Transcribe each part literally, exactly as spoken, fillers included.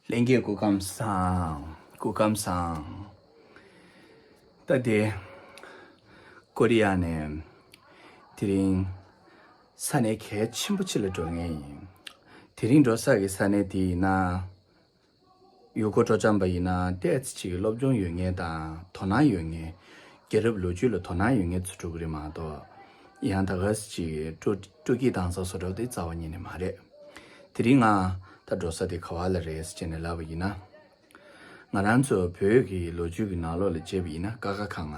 ལྷན་རྒྱས་སྐུ་ཁམས་བཟང་། སྐུ་ཁམས་བཟང་། ད་དེ་ཀོ་རི་ཡ་ནས་དེ་རིང་ས་གནས་གལ་ཆེན་པོ་ཅིག་ལ་འགྲོ་མཁན་ཡིན། དེ་རིང་འགྲོ་ས་གི་ས་གནས་དེ་ཡིན་ན། ཡུལ་སྐོར་སྤྲོ་འཆམ་པ་ཡིན་ན་ཏོག་ཙམ་ཅིག་སློབ་སྦྱོང་ཡོད་མཁན་དང་དོ་སྣང་ཡོད་མཁན། རྒྱལ་རབས་ལོ་རྒྱུས་ལ་དོ་སྣང་ཡོད་མཁན་ཚོ་འགྲོ་གི་རེད་མ་གཏོགས། ཡང་ད་ག་ཙམ་ཅིག་སྤྲོ་སྤྲོ་སྐྱིད་བཏང་ས་བཟོ་འདྲ་དེ་རྩ་བ་ཉིད་ནས་མ་རེད། དེ་རིང་ང་ད་འགྲོ་ས་དེ་ག་བ་ལ་རེད་ཟེར་ནས་ལབ་པ་ཡིན་ན། ང་རང་ཚོ་བོད་ཀྱི་ལོ་རྒྱུས་ཀྱི་ནང་ལོགས་ལ་བྱས་པ་ཡིན་ན་ཀ་ཁ་ག་ང་།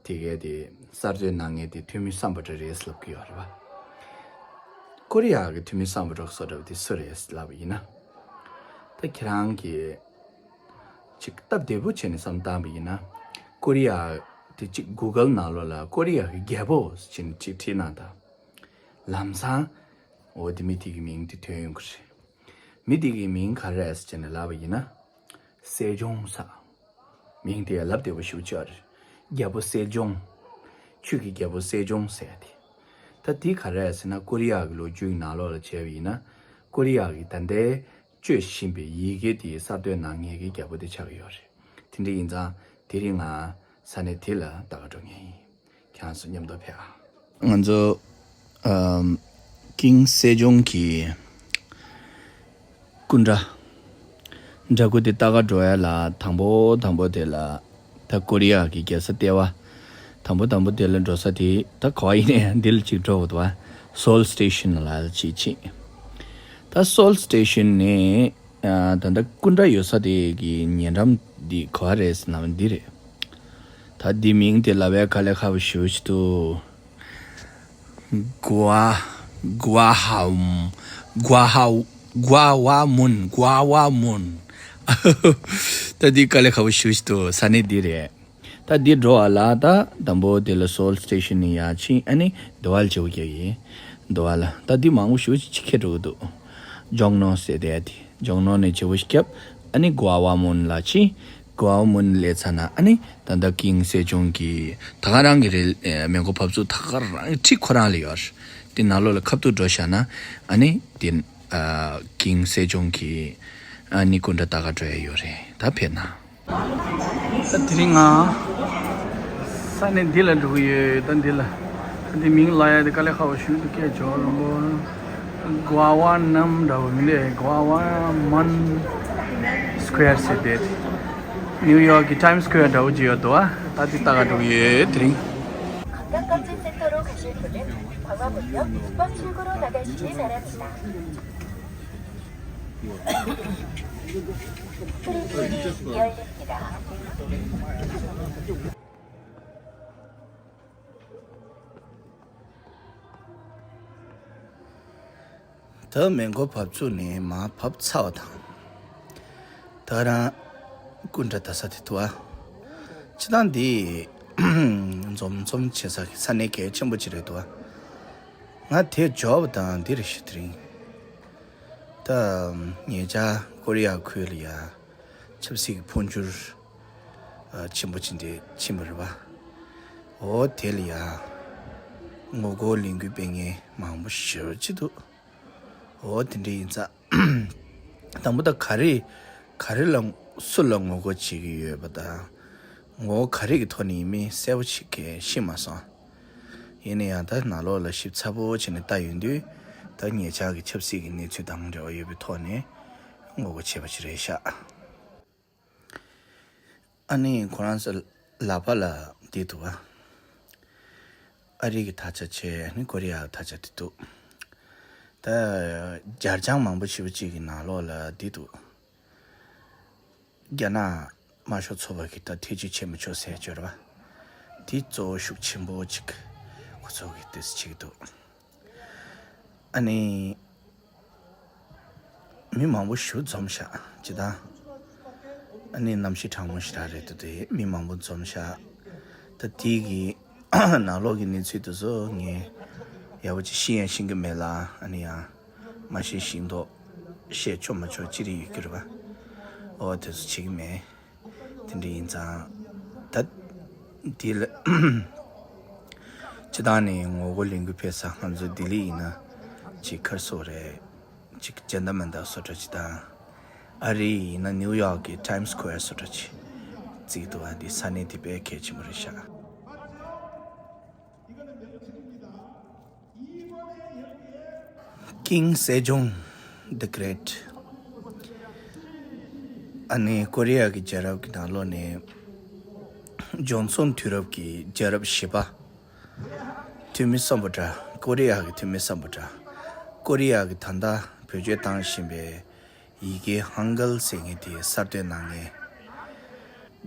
དེ་གའི་དེ་གསར་གཏོད་གནང་མཁན་དེ་ཐོན་མི་སམ་བྷོ་ཊ་རེད་ལབ་ཀྱི་ཡོད་རེད་པ། ཀོ་རི་ཡ་གི་ཐོན་མི་སམ་བྷོ་ཊ་བཟོ་འདྲ་དེ་སུ་རེད་ལབ་པ་ཡིན་ན། ད་ཁྱེད་རང་གིས་ཅིག་སྟབས་བདེ་པོ་བྱས་ནས་བསམ་བཏང་པ་ཡིན་ན། ཀོ་རི་ཡ་དེ་ཅིག་གུ་གལ་ནང་ལོགས་ལ་ཀོ་རི་ཡ་གི་རྒྱལ་པོ་ཟེར་ནས་ཅིག་བྲིས་ན་ད། ལམ་སང་འོ་དེ་མི་དེ་གི་མིང་དེ་ཐོན་ཡོང་གི་རེད། མི་དེ་གི་མིང་ག་རེ་རེད་ཟེར་ནས་ལབ་པ་ཡིན་ན། སྲིད་སྐྱོང་ཟེར། མིང་དེ་ལབ་བདེ་པོ་ཞེ་པོ་ཅིག་རེད། རྒྱལ་པོ་སྲིད་སྐྱོང་། ཆོས་ཀྱི་རྒྱལ་པོ་སྲིད་སྐྱོང་ཟེར་ཡ་དེ། ད་དེ་ག་རེ་རེད་ཟེར་ན་ཀོ་རི་ཡ་གི་ལོ་རྒྱུས་ཀྱི་ནང་ལོགས་ལ་བྱས་པ་ཡིན་ན། ཀོ་རི་ཡ་གི་ད་ལྟའི་སྤྱོད་བཞིན་པའི་ཡི་གེ་དེ་གསར་གཏོད་གནང་མཁན་གྱི་རྒྱལ་པོ་དེ་ཆགས་ཀྱི་ཡོད་རེད། དེ་འདྲ་ཡིན་ཙང་དེ་རིང་ང་ས་གནས་དེ་ལ་ལྟ་ག་འགྲོ་མཁན་ཡིན། ཁྱེད་རང་ཚོ་མཉམ་དུ་ཕེབས་ཨ། ང་ཚོ་ཨམ་ཀིང་སྲིད་སྐྱོང་གི་སྐུ་འདྲ། འདྲ་སྐུ་དེ་ལྟ་ག་འགྲོ་ཡ་ལ་དང་པོ་དང་པོ་དེ་ལ་ད་ཀོ་རི་ཡ་གི་རྒྱལ་ས་ལྟེ་བ། དང་པོ་དང་པོ་དེ་ལ་འགྲོ་ས་དེ་ད་ག་བ་ཡིན་ནའི་འདི་ལ་གཅིག་འགྲོ་དགོས་འདུག་བ། སོལ་སི་ཊེ་ཤན་ལ་གཅིག་ཕྱིན། ད་སོལ་སི་ཊེ་ཤན་ནས་ཨ་ད་ལྟ་སྐུ་འདྲ་ཡོད་ས་དེ་གི་ཉེ་འགྲམ་འདི་ག་བ་རེད་ཟེར་ན་འདི་རེད། ད་འདི་མིང་དེ་ལབ་ཡ་དཀའ་ལས་ཁག་པོ་ཞེ་པོ་ཅིག་འདུག་གུ་ཝ་གུ་ཝ་ཧ་གུ་ཝ་ཧ་གུ་ཝ་ཝ་མུན་གུ་ཝ་ཝ་མུན། ད་འདི་དཀའ་ལས་ཁག་པོ་ཞེ་པོ་ཅིག་འདུག་ས་གནས་འདི་རེད། ད་འདི་འགྲོ་བ་ལ་ད་དང་པོ་དེ་ལ་སོལ་སི་ཊེ་ཤན་ནས་ཡར་ཕྱིན། ཨ་ནི་རྡོ་བལ་བྱེའུ་རྒྱག་གི་ཡིན། རྡོ་བལ་ད་འདི་མང་པོ་ཞེ་པོ་ཅིག་ཁྱེར་འགྲོ་གི་འདུག་ཇོང་ནོ་ཟེར་དེ་ཡ་དེ་ཇོང་ནོ་ནས་བྱེའུ་རྒྱབ། ཨ་ནི་གུ་ཝ་ཝ་མུན་ལ་ཕྱིན། གུ་ཝ་ཝ་མུན་སླེབས་ཚར་ན་ཨ་ནི་ད་ལྟ་ཀིང་སྲིད་སྐྱོང་གི་ད་ག་རང་གི་རེད། མེ་འཁོར་བབས་ཚུགས་ད་ག་རང་གི་ཁྲི་ཁོ་རང་ལ་ཡོད་རེད། དེ་ནང་ལོགས་ལ་ཁ་ཐུག་འགྲོ་བཞག་ན་ཨ་ནི་དེ་ཨ་ཀིང་སྲིད་སྐྱོང་གི་ཨ་ནི་སྐུ་འདྲ་ལྟ་ག་འགྲོ་ཡ་ཡོད་རེད། ད་ཕེབས་ན། ད་དེ་རིང་ང་ས་གནས་འདི་ལ་འགྲོ་གི་ཡོད། ད་འདི་ལ་ད་འདི་མིང་ལབ་ཡ་དེ་དཀའ་ལས་ཁག་པོ་ཞེ་པོ་འདུག་སྐད་ཅོར་ལོང་པོ། གུ་ཝ་ཝ་ནམ་འདྲ་བོ་མི་འདུག་གུ་ཝ་ཝ་མན་སི་ཀུ་ཝེར་ཟེར་དེ། ནིའུ་ཡོག་གི་ཊའིམ་སི་ཀུ་ཝེར་འདྲ་བོ་ཅིག་ཡོད་འདུག་ཨ། ད་འདི་ལྟ་ག་འགྲོ་གི་ཡོད་དེ་རིང་། 관광검진센터로 가실 분은 광화문역 이 번 출구로 나가시기 바랍니다. 출입문이 열립니다. ད་མེ་འཁོར་བབས་ཚུགས་ནས་མར་བབས་ཚར་བ་དང་། ད་རང་སྐུ་འདྲ་ལྟ་ས་དེ་འདུག་ཨ། སྤྱིར་བཏང་འདི་འཛོམས་འཛོམས་བྱེད་ས་གི་ས་གནས་གལ་ཆེན་པོ་ཅིག་རེད་འདུག་ཨ། ང་དེ་འབྱོར་བ་དང་འདི་རེད་ཤི་དེ་རིང་། ད་ཉེ་ཆར་ཀོ་རི་ཡ་ཁུལ་ལ་ཡ་ཆབ་སྲིད་ཀྱི་འཕོ་འགྱུར་ཨ་ཆེན་པོ་ཅིག་འདི་ཕྱིན་པ་རེད་པ། འོ་དེ་ལ་ཡ་ངོ་རྒོལ་ལས་འགུལ་སྤེལ་མཁན་མང་པོ་ཞེ་པོ་ཅིག་འདུག་འོ་དེ་འདྲ་ཡིན་ཙང་། དང་པོ་ད་ག་རེ་ག་རེ་ལ་སུ་ལ་ངོ་རྒོལ་བྱེད་ཀྱི་ཡོད་པ་དང་། ངོ་བོ་ག་རེ་གི་ཐོག་ནས་ཡིན་མིན་གསལ་པོ་ཞིག་གི་ཤེས་མ་སོང་། ཡིན་ན་ཡང་ད་ནང་ལོགས་ལ་ཞིབ་ཚགས་པོ་བྱས་ནས་ལྟ་ཡོང་དུས། ད་ཉེ་ཆར་གྱི་ཆབ་སྲིད་ཀྱི་གནས་ཚུལ་དང་འབྲེལ་བ་ཡོད་པའི་ཐོག་ནས་ངོ་རྒོལ་བྱས་པ་ཞིག་རེད་ཤག་ཨ་ནི་ཁོ་རང་ཚོ་ལག་པ་ལ་འདི་འདུག་པ། ཨ་རི་གི་དར་ཆ་བྱས། ཨ་ནི་ཀོ་རི་ཡ་གི་དར་ཆ་དེ་འདུག་ད་རྒྱ་ལྕང་མང་པོ་ཞེ་པོ་ཅིག་གི་ནང་ལོགས་ལ་འདི་འདུག་རྒྱ་ནག་དམར་ཤོག་ཚོགས་པ་གིས་ད་ཐེ་བྱུས་བྱེད་མི་ཆོག་ཟེར་བྱས་པ། དེ་གཙོ་བོ་ཤུགས་ཆེན་པོ་ཅིག་ཁོ་ཚོ་གིས་དེ་བྱེད་ཀྱི་འདུག་ཨ་ནི་མི་མང་པོ་ཞེ་པོ་འཛོམས་ཤག་སྤྱིར་བཏང་། ཨ་ནི་གནམ་གཤིས་གྲང་མོ་ཞེ་དྲག་རེད་འདུག་དེ་མི་མང་པོ་འཛོམས་ཤག་ད་དེ་གི་ནང་ལོགས་ཀྱི་གནས་ཚུལ་དེ་ཚོ་ངས་ཡག་པོ་ཅིག་ཤེས་ཡང་ཤེས་ཀྱི་མེད་ལ། ཨ་ནི་ཡང་མ་ཤེས་ཤེས་མདོག་བཤད་ཆོག་མ་ཆོག་ཅི་རིགས་ཡོད་ཀྱི་རེད་པ། འོ་དེ་ཚོ་བྱེད་ཀྱི་མེད། དེ་འདྲ་ཡིན་ཙང་། ད་དེ་ལ་སྤྱིར་བཏང་ནས་ངོ་རྒོལ་ལས་འགུལ་སྤེལ་ས་ང་ཚོ་ལྡི་ལི་ཡིན་ན་ཅིག་ཁར་སོ་རེད། ཅིག་ཇན་ཏར་མན་ཏར་བཟོ་འདྲ་ཅིག་དང་། ཨ་རི་ཡིན་ན་ནིའུ་ཡོག་གི་Times Square སུ་འདྲ་ཅིག་བརྩིགས་འདུག་ཨ་འདི་ས་གནས་དེ་དཔེ་གལ་ཆེན་པོ་རེད་ཤག King Sejong the Great. ཨ་ནི་ཀོ་རི་ཡ་གི་རྒྱལ་རབས་ཀྱི་ནང་ལོགས་ནས་ཇོན་སོན་དུས་རབས་ཀྱི་རྒྱལ་རབས་བཞི་པ། འཐུས་མི་གསུམ་པོ་འདྲ། ཀོ་རི་ཡ་གི་འཐུས་མི་གསུམ་པོ་འདྲ། ཀོ་རི་ཡ་གི་ད་ལྟ་བེད་སྤྱོད་བཏང་བཞིན་པའི་ཡི་གེ་ཧང་གལ་ཟེར་མཁན་དེ་གསར་གཏོད་གནང་མཁན་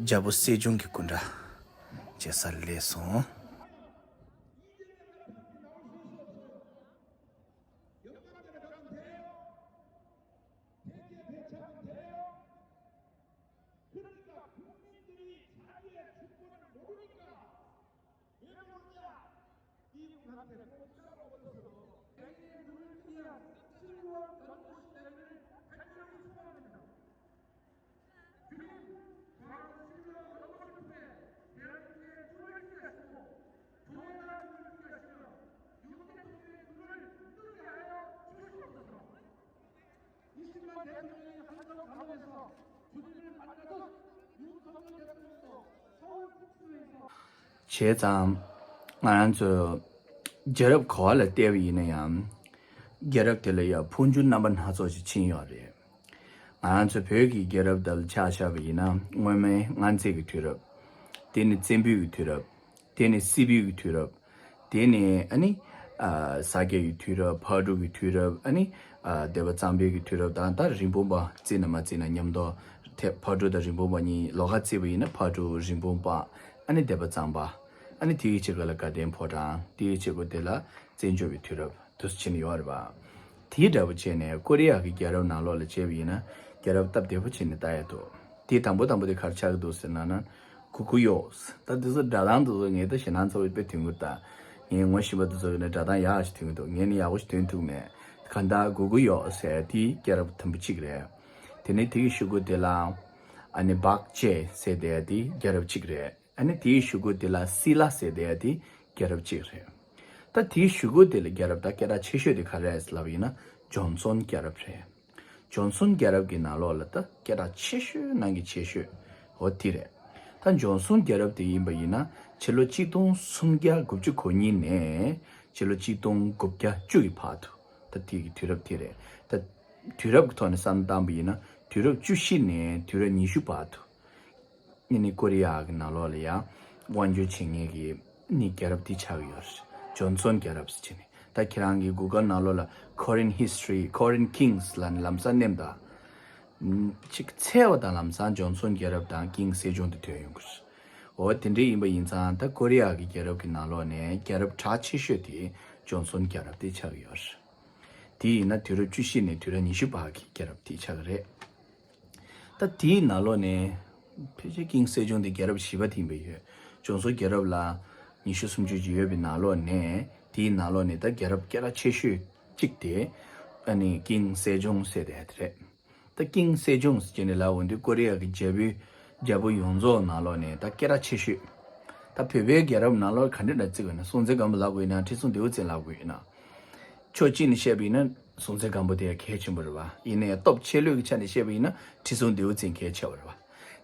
རྒྱལ་པོ་སྲས་ཆུང་གི་སྐུ་འདྲ་བྱེད་སར་སླེབས་སོང་། བྱས་ཙང་ང་རང་ཚོ་རྒྱལ་རབས་ག་བ་ལ་བལྟས་པ་ཡིན་ན་ཡང་རྒྱལ་རབས་དེ་ལ་ཡང་འཕོ་འགྱུར་རྣམ་པ་སྣ་ཚོགས་ཤིག་ཕྱིན་ཡོད་རེད། ང་རང་ཚོ་བོད་ཀྱི་རྒྱལ་རབས་དང་ཆ་བཞག་པ་ཡིན་ན་སྔོན་མའི་སྔ་རྗེས་ཀྱི་དུས་རབས། དེ་ནི་བཙན་པོའི་གི་དུས་རབས། དེ་ནི་སྲིད་པའི་གི་དུས་རབས། དེ་ནི་ཨ་ནི་ཨ་ས་སྐྱ་གི་དུས་རབས། ཕག་གྲུ་གི་དུས་རབས། ཨ་ནི་ཨ་སྡེ་པ་གཙང་པའི་གི་དུས་རབས་དང་ད་རིན་སྤུངས་པ་བརྩིས་ན་མ་བརྩིས་ན་མཉམ་དུ་ཐེ་ཕག་གྲུ་དང་རིན་སྤུངས་པ་གཉིས་ལོགས་ཀ་བརྩིས་པ་ཡིན་ན་ཕག་གྲུ་རིན་སྤུངས་པ་ཨ་ནི་སྡེ་པ་གཙང་པ། ཨ་ནི་དེའི་ཕྱི་ཁ་ལ་དགའ་ལྡན་ཕོ་བྲང་། དེའི་ཕྱི་ཁ་དེ་ལ་བཙན་བྱོལ་བའི་དུས་རབས་དུ་ཕྱིན་ཡོད་རེད་པ། དེའི་འདྲ་པོ་བྱས་ནས་ཀོ་རི་ཡ་གི་རྒྱལ་རབས་ནང་ལོགས་ལ་བྱས་པ་ཡིན་ན་རྒྱལ་རབས་སྟབས་བདེ་པོ་བྱས་ནས་ལྟ་ཡ་འདུག་དེའི་དང་པོ་དང་པོ་དེ་ག་རེ་ཆགས་ཀྱི་འདུག་ཟེར་ན་ན། གུ་གུ་ཡོག་ད་དེ་ཚོ་སྒྲ་གདངས་དེ་ཚོ་ངས་ད་ཞེད་སྣང་ཚ་པོ་དཔེ་ཐོན་གྱི་འདུག་ད་ངས་ངོ་ཤེས་པ་དེ་ཚོ་གི་ནས་སྒྲ་གདངས་ཡག་ཞིག་ཐོན་གྱི་འདུག་ངས་ནི་ཡག་པོ་ཞིག་ཐོན་ཐུབ་མེད། གང་ལྟར་གུ་གུ་ཡོག་ཟེར་དེ་རྒྱལ་རབས་དང་པོ་གཅིག་རེད། དེ་ནས་དེའི་གཞུག་གུ་དེ་ལ་ཨ་ནི་བག་ཅེ་ཟེར་དེ་དེ་རྒྱལ་རབས་གཅིག་རེད། ཨ་ནི་དེའི་གཞུག་གུ་དེ་ལ་སི་ལ་ཟེར་དེ་དེ་རྒྱལ་རབས་གཅིག་རེད། ད་དེའི་གཞུག་གུ་དེ་ལ་རྒྱལ་རབས་ད་སྐད་གྲགས་ཆེ་ཤོས་དེ་ག་རེ་རེད་ལབ་ཡིན་ན་ཇོན་སོན་རྒྱལ་རབས་རེད། ཇོན་སོན་རྒྱལ་རབས་ཀྱི་ནང་ལོགས་ལ་ད་སྐད་གྲགས་ཆེ་ཤོས་ནང་གི་ཆེ་ཤོས་འོ་དེ་རེད། ད་ཇོན་སོན་རྒྱལ་རབས་དེ་ཡིན་པ་ཡིན་ན་ཕྱི་ལོ་གཅིག་སྟོང་སུམ་བརྒྱ་དགུ་བཅུ་གོ་གཉིས་ནས་ཕྱི་ལོ་གཅིག་སྟོང་དགུ་བརྒྱ་བཅུ་ཡི་བར་དུ་ད་དེ་གི་དུས་རབས་དེ་རེད། ད་དུས་རབས་ཀྱི་ཐོག་ནས་བསམ་བློ་བཏང་པ་ཡིན་ན་དུས་རབས་བཅུ་བཞི་ནས་དུས་རབས་ཉི་ཤུ་བར་དུ། ཨ་ནི་ཀོ་རི་ཡ་གི་ནང་ལོགས་ལ་ཡང་དབང་སྒྱུར་བྱེད་མཁན་གྱི་ཨ་ནི་རྒྱལ་རབས་དེ་ཆགས་ཀྱི་ཡོད་རེད། ཇོན་སོན་རྒྱལ་རབས་ཟེར་བྱས་ནས་ད་ཁྱེད་རང་གི་Google་ནང་ལོགས་ལ་Korean History, Korean Kings་ལབ་ནས་ལམ་སང་ནེམ་ད། ཨམ་ཅིག་འཚོལ་བ་དང་ལམ་སང་ཇོན་སོན་རྒྱལ་རབས་དང་King Sejong་དེ་ཐོན་ཡོང་གི་རེད། འོ་དེ་འདྲ་ཡིན་པ་ཡིན་ཙང་ད་ཀོ་རི་ཡ་གི་རྒྱལ་རབས་ཀྱི་ནང་ལོགས་ནས་རྒྱལ་རབས་གྲགས་ཆེ་ཤོས་དེ་ཇོན་སོན་རྒྱལ་རབས་དེ་ཆགས་ཀྱི་ཡོད་རེད། དེ་ཡིན་ན་དུས་རབས་བཅུ་བཞི་ནས་དུས་རབས་ཉི་ཤུ་བར་གྱི་རྒྱལ་རབས་དེ་ཆགས་ཀྱི་རེད། ད་དེའི་ནང་ལོགས་ནས་ཕལ་ཆེར་King Sejong་དེ་རྒྱལ་རབས་བཞི་པ་དེ་ཡིན་པ་ཡོད། ཇོན་སོན་རྒྱལ་རབས་ལ་ཉི་ཤུ་སུམ་ཅུ་ཅིག་ཡོད་པའི་ནང་ལོགས་ནས་དེའི་ནང་ལོགས་ནས་ད་རྒྱལ་རབས་སྐད་གྲགས་ཆེ་ཤོས་གཅིག་དེ་ཨ་ནི་King Sejong་ཟེར་དེ་རེད། ད་King Sejong་ཟེར་ནས་ལབ་འོང་དུས་ཀོ་རི་ཡ་གི་རྒྱལ་པོའི་རྒྱལ་པོ་ཡོངས་རྫོགས་ནང་ལོགས་ནས་ད་སྐད་གྲགས་ཆེ་ཤོས། ད་བོད་པའི་རྒྱལ་རབས་ནང་ལོགས་ག་འདྲ་འདྲ་བརྩི་དགོས་ན་སྲོང་བཙན་སྒམ་པོ་ལབ་དགོས་ན་ཁྲི་སྲོང་ལྡེའུ་བཙན་ལབ་དགོས་ན། ཕྱོགས་གཅིག་ནས་བཤད་པ་ཡིན་ན་སྲོང་བཙན་སྒམ་པོ་དེ་གལ་ཆེན་པོ་རེད་བ། ཡིན་ནའི་སྟོབས་ཆེ་ལོས་ཀྱི་ཆ་ནས་བཤད་པ་ཡིན་ན་ཁྲི་སྲོང་ལྡེའུ་བཙན་གལ་ཆེ་བ་རེད་བ།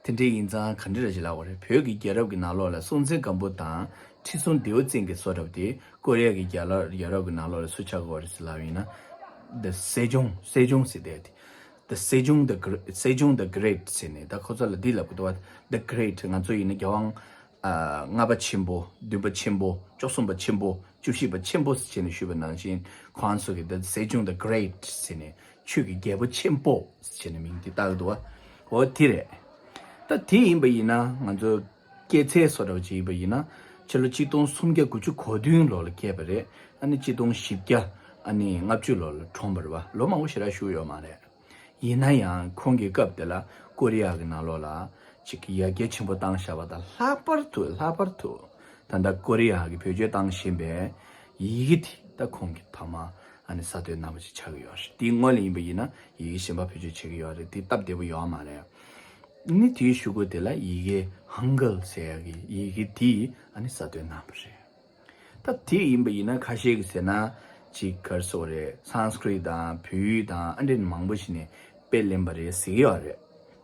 དེ་འདྲ་ཡིན་ཙང་ག་འདྲ་རེད་ཅེས་ལབ་པ་རེད། བོད་ཀྱི་རྒྱལ་རབས་ཀྱི་ནང་ལོགས་ལ་སྲོང་བཙན་སྒམ་པོ་དང་ཁྲི་སྲོང་ལྡེའུ་བཙན་གྱི་བཟོ་འདྲ་པོ་དེ་ཀོ་རི་ཡ་གི་རྒྱལ་རབས་རྒྱལ་རབས་ཀྱི་ནང་ལོགས་ལ་སུ་ཆགས་ཀྱི་ཡོད་རེད་ཟེར་ལབ་པ་ཡིན་ན། The Sejong, Sejong་ཟེར་དེ་དེ། The Sejong the Great, Sejong the Great་ཟེར་ནས་ད་ཁོ་ཚོ་ལ་འདི་ལབ་ཀྱི་འདུག་བ། The Great་ང་ཚོ་ཡིན་ན་རྒྱལ་དབང་ཨ་ལྔ་པ་ཆེན་པོ། བདུན་པ་ཆེན་པོ། བཅུ་གསུམ་པ་ཆེན་པོ། བཅུ་བཞི་པ་ཆེན་པོ་ཟེར་བྱས་ནས་ཞུས་པ་ནང་བཞིན་ཁོང་ཚོ་གིས་The Sejong the Great་ཟེར་ནས་ཆོས་ཀྱི་རྒྱལ་པོ་ཆེན་པོ་ཟེར་བྱས་ནས་མིང་དེ་བཏགས་འདུག་བ། འོ་དེ་རེད། ད་དེ་ཡིན་པ་ཡིན་ན་ང་ཚོ་སྐྱེས་ཚེས་སོ་འདྲ་བ་ཅིག་ཡིན་པ་ཡིན་ན་ཕྱི་ལོ་གཅིག་སྟོང་སུམ་བརྒྱ་དགུ་བཅུ་གོ་བདུན་ལོ་ལ་སྐྱེས་པ་རེད། ཨ་ནི་གཅིག་སྟོང་བཞི་བརྒྱ་ཨ་ནི་ལྔ་བཅུ་ལོ་ལ་གྲོངས་པ་རེད་བ། ལོ་མང་པོ་ཞེ་དྲག་བཞུགས་ཡོད་མ་རེད། ཡིན་ན་ཡང་ཁོང་གི་སྐབས་དེ་ལ་ཀོ་རི་ཡ་གི་ནང་ལོགས་ལ་ཅིག་ཡར་རྒྱས་ཆེན་པོ་བཏང་བཞག་པ་དང་ལྷག་པར་དུ་ལྷག་པར་དུ་ད་ལྟ་ཀོ་རི་ཡ་གི་བེད་སྤྱོད་བཏང་བཞིན་པའི་ཡི་གེ་དེ་ད་ཁོང་གིས་ཐོག་མ་ཨ་ནི་གསར་གཏོད་གནང་བ་ཞིག་ཆགས་ཀྱི་ཡོད་རེད། དེའི་སྔོན་ལ་ཡིན་པ་ཡིན་ན་ཡི་གེ་གཞན་པ་བེད་སྤྱོད་བྱེད་ཀྱི་ཡོད་རེད། དེ་སྟབས་བདེ་པོ་ཡོད་མ་རེད། ནི་དེའི་གཞུག་གུ་དེ་ལ་ཡི་གེ་ཧང་གལ་ཟེར་ཡ་གི་ཡི་གེ་དེ་ཨ་ནི་གསར་གཏོད་གནང་བ་རེད། ད་དེ་ཡིན་པ་ཡིན་ན་ཁ་ཤས་ཀྱིས་ཟེར་ན་ཅིག་ག་རེ་ཟེར་དགོས་རེད། སཾ་སྐྲྀཏ་དང་བོད་ཡིག་དང་ཨ་འདྲ་མང་པོ་ཞིག་ནས་ དཔེ་ལེན་པ་རེད་ཟེར་གྱི་ཡོད་རེད།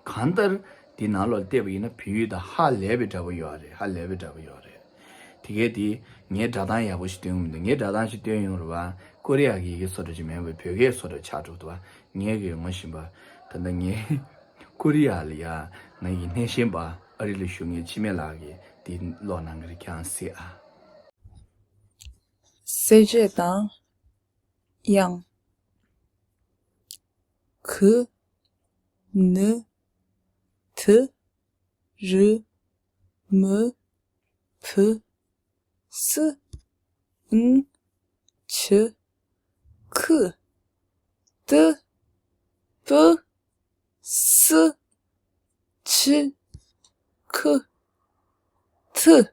གང་ལྟར་འདི་ནང་ལོགས་བལྟས་པ་ཡིན་ན་བལ་ཡུལ་དང་ཧ་ལས་པའི་འདྲ་པོ་ཡོད་རེད། ཧ་ལས་པའི་འདྲ་པོ་ཡོད་རེད། དེ་གས་དེ་ངས་སྒྲ་གདངས་ཡག་པོ་ཞིག་སྟོན་གྱི་མི་འདུག་ངས་སྒྲ་གདངས་ཤིག་སྟོན་ཡོང་རུང་བ་ཀོ་རི་ཡ་གི་ཡི་གེ་བཟོ་འདྲ་ཅིག་མིན་པར་བོད་སྐད་བཟོ་འདྲ་ཆགས་འགྲོ་འདུག་བ། ངས་གི་ངོ་ཤེས་པ་ད་ལྟ་ངས་ཀོ་རི་ཡ་ལ་ཡ་ང་ཡི་སྣེ་ཤན་པ་ཨ་རི་ལ་བཞུགས་མཁན་འཆི་མེད་ལགས་ཀྱིས་འདི་ཀློག་གནང་གི་རེད། ཁྱེད་རང་གཟིགས་ཨ། གསལ་བྱེད་དང་། དབྱངས། གུ། ནུ། ཐུ། རུ། མུ། ཕུ། སུ། ཨུ། ཆུ། ཁུ། ཏུ། པུ། སུ། ཆུ། ཁུ། ཐུ།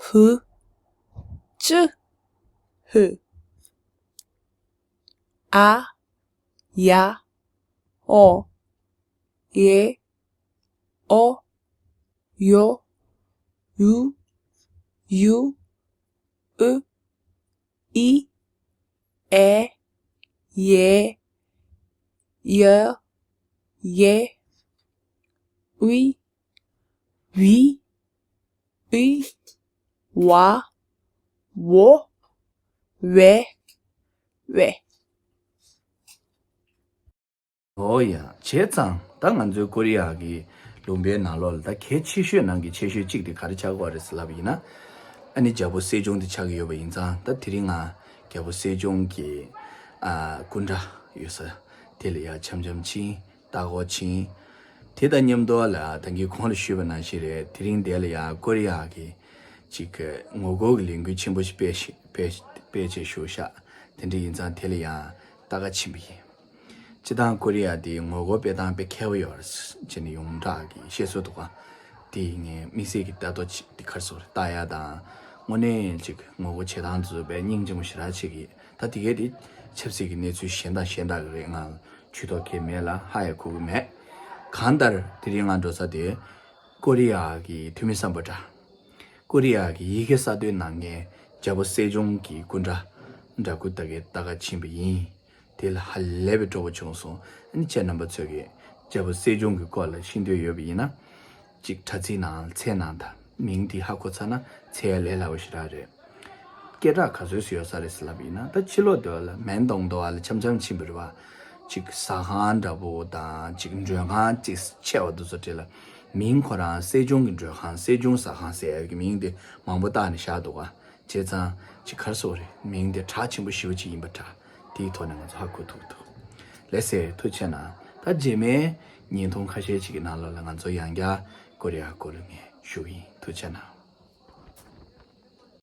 ཧུ། ཅུ། ཧུ། ཨ། ཡ། ཨོ། ཡེ། ཨོ། ཡོ། ཡུ། ཡུ། ཨུ། ཨི། ཨེ། ཡེ། ཡ། ཡེ། ཨུ། བི། ཨི། ཝ། ཝོ། ཝེ། ཝེ། ཨོ་ཡ། བྱས་ཙང་ད་ང་ཚོའི་ཀོ་རི་ཡ་གི་ལུང་པའི་ནང་ལོགས་ལ་ད་གལ་ཆེ་ཤོས་ནང་གི་ཆེ་ཤོས་གཅིག་དེ་ག་རེ་ཆགས་ཀྱི་ཡོད་རེད་ཟེར་ལབ་པ་ཡིན་ན། ཨ་ནི་རྒྱལ་པོ་སྲས་ལྗོངས་དེ་ཆགས་ཀྱི་ཡོད་པ་ཡིན་ཙང་ད་དེ་རིང་ང་རྒྱལ་པོ་སྲས་ལྗོངས་ཀྱི་ཨ་སྐུ་འདྲ་ཡོད་ས་དེ་ལ་ཡ་འཆམ་འཆམ་ཕྱིན། ལྟ་སྐོར་ཕྱིན། དེ་དང་མཉམ་དུ་ལ་ད་གིན་གོང་ལ་ཞུས་པ་ནང་བཞིན་རེད། དེ་རིང་འདི་ལ་ཡང་ཀོ་རི་ཡ་གི་ཅིག་གི་ངོ་རྒོལ་གྱི་ལས་འགུལ་ཆེན་པོ་ཞིག་སྤེལ་ཞིག་སྤེལ་སྤེལ་བྱས་བཞུགས་ཤག་དེ་འདྲ་ཡིན་ཙང་དེ་ལ་ཡང་ལྟ་ག་ཕྱིན་པ་ཡིན། སྤྱིར་བཏང་ཀོ་རི་ཡ་འདི་ངོ་རྒོལ་སྤེལ་སྟངས་དཔེ་མཁས་པོ་ཡོད་རེད་ཅེས་ནས་ཡོངས་གྲགས་ཀྱི་བཤད་སྲོལ་འདུག་ག་དེ་ངས་དམིགས་བསལ་གྱི་ལྟ་རྟོག་ཅིག་དེ་གར་སོང་ལྟ་ཡ་དང་དངོས་གནས་ཅིག་ངོ་རྒོལ་བྱེད་སྟངས་དེ་ཚོ་དཔེ་སྙིང་རྗེ་མོ་ཞེ་དྲག་བྱེད་ཀྱི། ད་དེ་གས་དེ་ཆབ་སྲིད་ཀྱི་གནས་ཚུལ་གཞན་དང་གཞན་དག་གི་རེད། ང་ཇུས་གཏོགས་གལ་མེད་ལ་ཧ་ཡང་གོ་གི་མེད། གང་ལྟར་དེ་རིང་ང་འགྲོ་ས་དེ་ཀོ་རི་ཡ་གི་འཐུས་མི་གསར་པ་འདྲ། ཀོ་རི་ཡ་གི་ཡི་གེ་གསར་གཏོད་གནང་མཁན་རྒྱལ་པོ་སྲས་ལྗོངས་ཀྱི་སྐུ་འདྲ་འདྲ་སྐུ་ལྟ་གའི་ལྟ་ག་ཕྱིན་པ་ཡིན། དེ་ལ་ཧ་ལས་པའི་སྤྲོ་པོ་བྱུང་སོང་། ཨ་ནི་ཁྱེད་རྣམ་པ་ཚོས་ཀྱི་རྒྱལ་པོ་སྲས་ལྗོངས་ཀྱི་སྐོར་ལ་ཤེས་འདོད་ཡོད་པ་ཡིན་ན། གཅིག་དྲ་ཚིགས་ནང་ལ་འཚོལ་གནང་དང་། མིང་འདི་ཧ་གོ་ཚར་ན་འཚོལ་ཡ་ལས་སླ་བོ་ཞེ་དྲག་རེད། སྐད་གྲགས་ག་ཚོད་ཡོད་ས་རེད་ཟེར་ལབ་པ་ཡིན་ན། ད་ཕྱི་ལོགས་དེ་བ་ལ་མེན་ཏོང་ཏོ་བ་ལ་འཆམ་འཆམ་ཕྱིན་པ་རེད་བ། གཅིག་ཟ་ཁང་འདྲ་པོ་དང་གཅིག་མགྲོན་ཁང་གཅིག་ཆེ་བ་དེ་ཚོ་འདྲ་ལ། མིང་ཁོ་རང་སྲས་ལྗོངས་ཀྱི་མགྲོན་ཁང་སྲས་ལྗོངས་ཟ་ཁང་ཟེར་ཡ་གི་མིང་དེ་མང་པོ་བཏགས་ནས་བཞག་འདུག་ག་བྱས་ཙང་གཅིག་ག་རེ་ཟེར་དགོས་རེད། མིང་དེ་གྲགས་ཆེན་པོ་ཞེ་པོ་ཅིག་ཡིན་པ་འདྲ། དེའི་ཐོག་ནས་ང་ཚོ་ཧ་གོ་ཐུབ་ཀྱི་འདུག་ལགས་སེ། ཐུགས་རྗེ་ཆེ་གནང་། ད་རྗེས་མའི་བརྙན་ཐུང་ཁ་ཤས་ཅིག་གི་ནང་ལོགས་ལ་ང་ཚོ་ཡང་བསྐྱར་ཀོ་རི་ཡ་སྐོར་ངས་ཞུ་གི་ཡིན། ཐུགས་རྗེ་ཆེ་གནང་།